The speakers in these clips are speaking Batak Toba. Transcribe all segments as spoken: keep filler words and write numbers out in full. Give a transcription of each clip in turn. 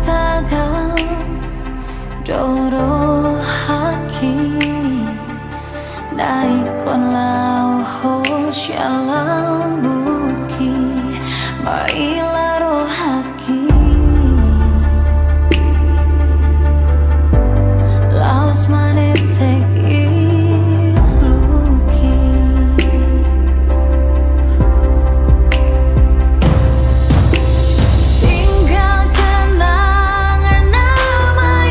Tagan do rohangki, na ingkon laho ho sian lambungki, maila rohangki laos manetek illuki. Tinggal kenangan nama i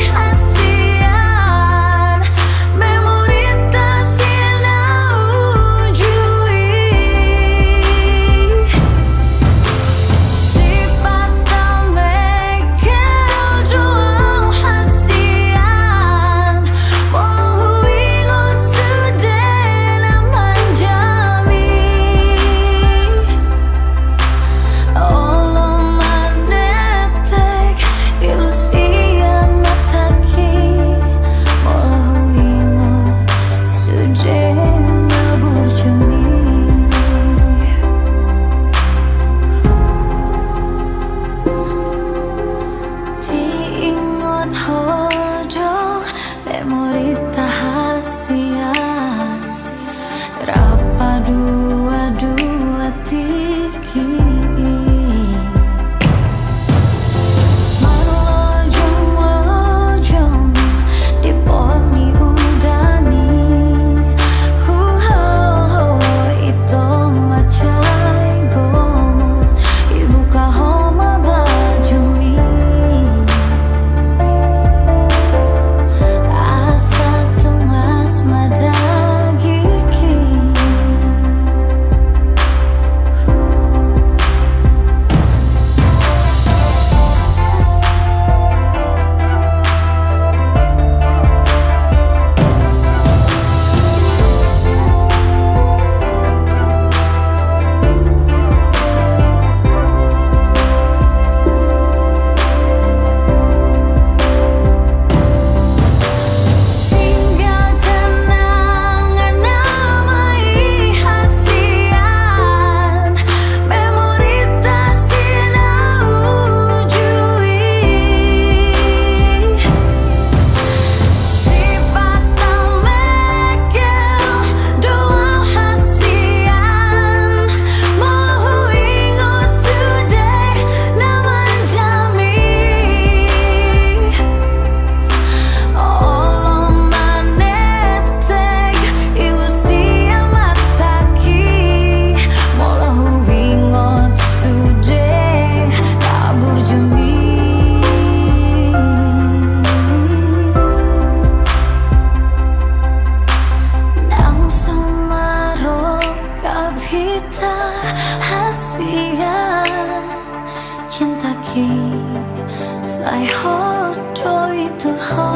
hasian, memorita si na uju i. Sipata mengkel do au hasian, molo huingot sude na manjami. Olo manetek illu sian matangki, molo huingot sude na burju mi. Diingot ho do memorita hasian, rap paduadua tingki i. Manglojong-lojong di pot ni udan i, huhut ito mansai gomos, ibuka ho ma bajumi, asa tung las ma dagingki. Tinggal kenangan nama i hasian, memorita si na uju i. Sipata mengkel do au hasian, molo huingot sude na manjami. Olo manetek illu sian matangki, molo huingot sude na burju mi. Naung so marongkap hita hasian, cintaki, sai hot do i tu ho.